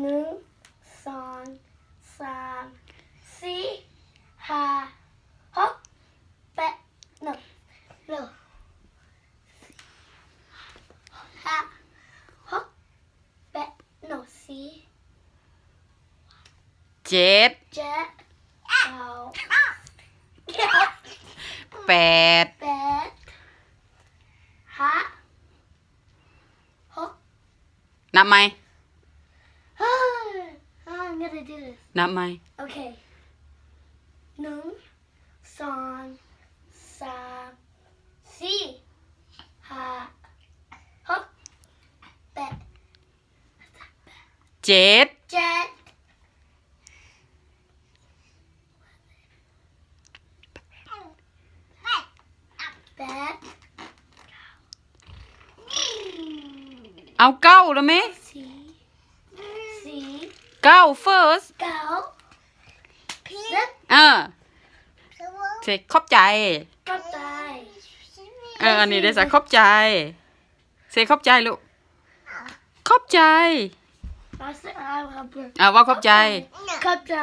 ໜຶ່ງ ສອງ ສາມ ສີ່ ຫ້າ ຫົກ ແປດ ໂນ ໂນ ຫ້າ ຫົກ ແປດ ໂນ ສີ່ ເຈັດ ເຈັດ ເກົ້າ ເກົ້າ ແປດ ແປດ ຫ້າ ຫົກ ນັບໃໝ່ I'm gonna do this. ນັບໃໝ່ ໂອເຄ ໜຶ່ງ ສອງ ສາມ ສີ່ ຫ້າ ຫົກ ແປດ ເຈັດ ເຈັດ ແປດ ເອົາເກົ້າລະແມ ສີ່ ສີ່ ເກົ້າ first ເກົ້າ ເອີ ເຊັກ ຂອບໃຈ ຂອບໃຈ ເອີ ອັນນີ້ເດ້ ຂອບໃຈ ເຊັກ ຂອບໃຈລູກ ຂອບໃຈ That's the I love you. ເອົາ ເວົ້າຂອບໃຈ ຂອບໃຈ